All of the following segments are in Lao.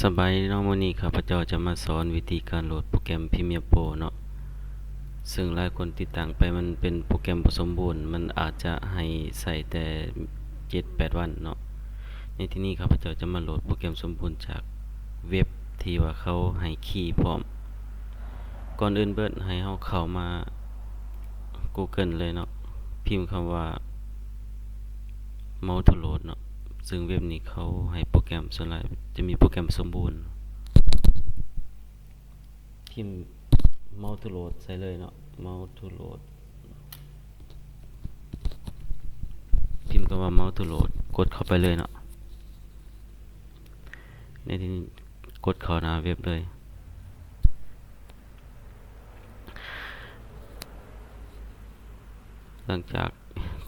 ສະບາຍດີເນາະ, ມື້ນີ້ຂ້າພະເຈົ້າຈະມາສອນວິທີການໂຫຼດໂປຣແກຣມ Premiere Pro ເນາະ, ເຊິ່ງຫຼາຍຄົນຕິດຕັ້ງໄປມັນເປັນໂປຣແກຣມບໍ່ສົມບູນ, ມັນອາດຈະໃຫ້ໃຊ້ແຕ່ເຈັດແປດວັນເນາະ. ໃນທີ່ນີ້ຂ້າພະເຈົ້າຈະມາໂຫຼດໂປຣແກຣມສົມບູນຈາກເວັບທີ່ວ່າເຂົາໃຫ້ຄີພ້ອມ. ກ່ອນອື່ນເບີດໃຫ້ເຮົາເຂົ້າມາ Google ເລີຍເນາະ, ພິມຄຳວ່າ Mouse to Load ເນາະ, ເຊິ່ງເວັບນີ້ເຂົາໃຫ້ໂປຣແກຣມ ສ່ວນຫຼາຍຈະມີໂປຣແກຣມສົມບູນ. ພິມ Mouse to Load ໃສ່ເລີຍເນາະ, Mouse to Load ພິມຄຳວ່າ Mouse to Load ກົດເຂົ້າໄປເລີຍເນາະ. ໃນທີ່ນີ້ກົດເຂົ້າໜ້າເວັບເລີຍ. ຫຼັງຈາກ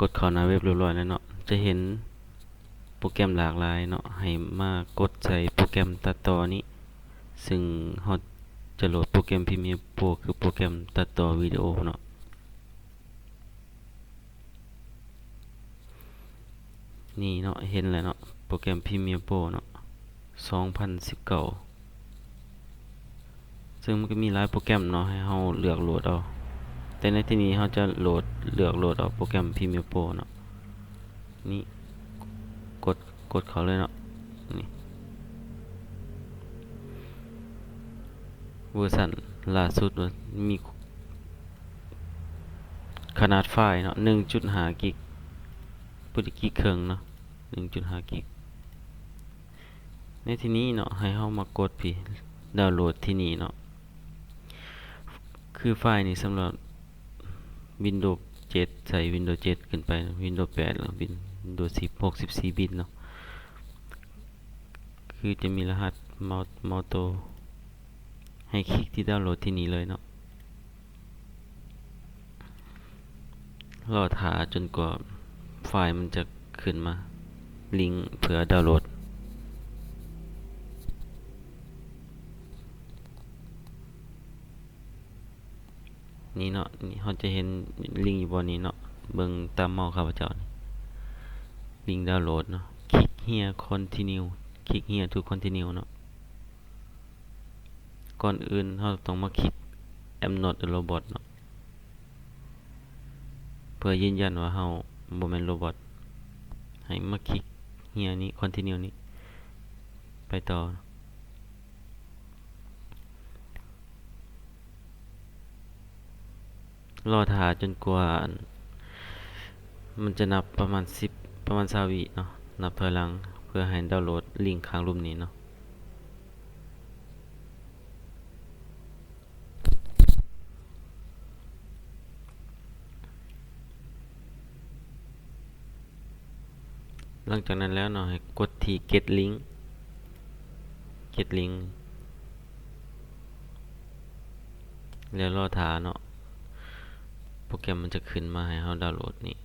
ກົດເຂົ້າໜ້າເວັບຮຽບຮ້ອຍແລ້ວເນາະ, ຈະເຫັນໂປຣແກຣມຫຼາກຫຼາຍເນາະ, ໃຫ້ມາກົດໃສ່ໂປຣແກຣມຕັດຕໍ່ນີ້, ເຊິ່ງເຮົາຈະໂຫຼດໂປຣແກຣມ Premiere Pro ຄືໂປຣແກຣມຕັດຕໍ່ວິດີໂອເນາະ. ນີ້ເນາະ, ເຫັນແລ້ວເນາະ, ໂປຣແກຣມ Premiere Pro ເນາະ ສອງພັນສິບເກົ້າ, ເຊິ່ງມັນກໍມີຫຼາຍໂປຣແກຣມເນາະ ໃຫ້ເຮົາເລືອກໂຫຼດເອົາ, ແຕ່ໃນທີ່ນີ້ເຮົາຈະໂຫຼດ ເລືອກໂຫຼດເອົາໂປຣແກຣມ Premiere Pro ເນາະ. ນີ້ ກົດ ກົດເຂົ້າເລີຍເນາະ, ນີ້ ເວີຊັນລ່າສຸດວ່າມີ ຂະໜາດໄຟລ໌ເນາະ ໜຶ່ງຈຸດຫ້າກິກ, ບໍ່ໄດ້ກິກເຄິ່ງເນາະ, ໜຶ່ງຈຸດຫ້າກິກ. ໃນທີ່ນີ້ເນາະ ໃຫ້ເຮົາມາກົດພີ້ ດາວໂຫຼດທີ່ນີ້ເນາະ, ຄືໄຟລ໌ນີ້ສຳລັບ Windows ເຈັດ ໃສ່ Windows ເຈັດຂຶ້ນໄປ, Windows ແປດ ແລ້ວ Windows ສິບ ຫົກສິບສີ່ບິດເນາະ. ຄືຈະມີລະຫັດ Mo-, Moto, ໃຫ້ຄລິກທີ່ດາວໂຫຼດທີ່ນີ້ເລີຍເນາະ. ລໍຖ້າຈົນກວ່າໄຟລ໌ມັນຈະຂຶ້ນມາ ລິງເພື່ອດາວໂຫຼດ. ນີ້ເນາະ, ນີ້ເຮົາຈະເຫັນລິງຢູ່ບ່ອນນີ້ເນາະ, ເບິ່ງຕາມເມົາສ໌ຂ້າພະເຈົ້ານີ້ ລິງດາວໂຫຼດເນາະ, ຄລິກ Here Continue, ຄລິກ Here to Continue ເນາະ. ກ່ອນອື່ນເຮົາຕ້ອງມາຄລິກ I'm not a robot ເນາະ, ເພື່ອຢືນຢັນວ່າເຮົາບໍ່ແມ່ນໂຣບອດ. ໃຫ້ມາຄລິກ Here ນີ້ Continue ນີ້ ໄປຕໍ່. ລໍຖ້າຈົນກວ່າ ອັນ ມັນຈະນັບປະມານສິບ ປະມານຊາວວິເນາະ, ນັບຖອຍຫຼັງ ເພື່ອໃຫ້ດາວໂຫຼດລິງຂ້າງລຸ່ມນີ້ເນາະ. ຫຼັງຈາກນັ້ນແລ້ວເນາະ ໃຫ້ກົດທີ່ Get Link, Get Link ແລ້ວລໍຖ້າເນາະ, ໂປຣແກຣມມັນຈະຂຶ້ນມາໃຫ້ເຮົາດາວໂຫຼດນີ້.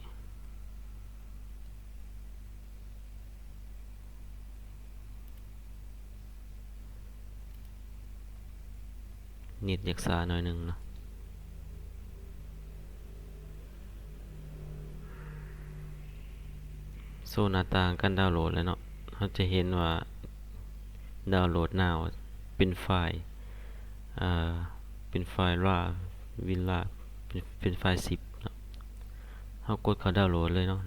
ເນັດຢາກຊ້າໜ້ອຍໜຶ່ງເນາະ. ໂຊໜ້າຕ່າງການດາວໂຫຼດແລ້ວເນາະ, ເຮົາຈະເຫັນວ່າ Download Now ເປັນໄຟລ໌ ເປັນໄຟລ໌ RAW WinRAR ເປັນ ເປັນໄຟລ໌ສິບເນາະ. ເຮົາກົດເຂົ້າດາວໂຫຼດເລີຍເນາະ,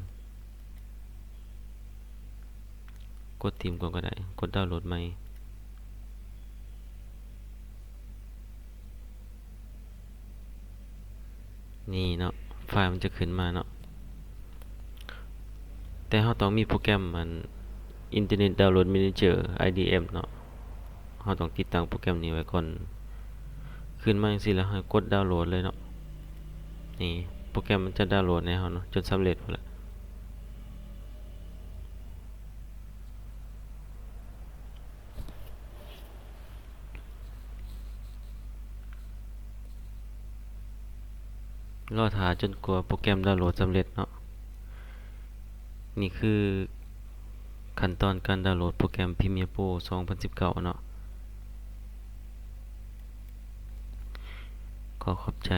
ກົດຖິ້ມກ່ອນກໍໄດ້, ກົດດາວໂຫຼດໃໝ່. ນີ້ເນາະ, ໄຟລ໌ມັນຈະຂຶ້ນມາເນາະ, ແຕ່ເຮົາຕ້ອງມີໂປຣແກຣມ ອັນ Internet Download Manager IDM ເນາະ. ເຮົາຕ້ອງຕິດຕັ້ງໂປຣແກຣມນີ້ໄວ້ກ່ອນ. ຂຶ້ນມາຈັ່ງຊີ້ແລ້ວ ໃຫ້ກົດດາວໂຫຼດເລີຍເນາະ. ນີ້ ໂປຣແກຣມມັນຈະດາວໂຫຼດໃຫ້ເຮົາເນາະ, ຈົນສຳເລັດພຸ້ນແຫຼະ. ລໍຖ້າຈົນກວ່າໂປຣແກຣມດາວໂຫຼດສຳເລັດເນາະ. ນີ້ຄືຂັ້ນຕອນການດາວໂຫຼດໂປຣແກຣມ Premiere Pro ສອງພັນສິບເກົ້າເນາະ. ຂໍຂອບໃຈ.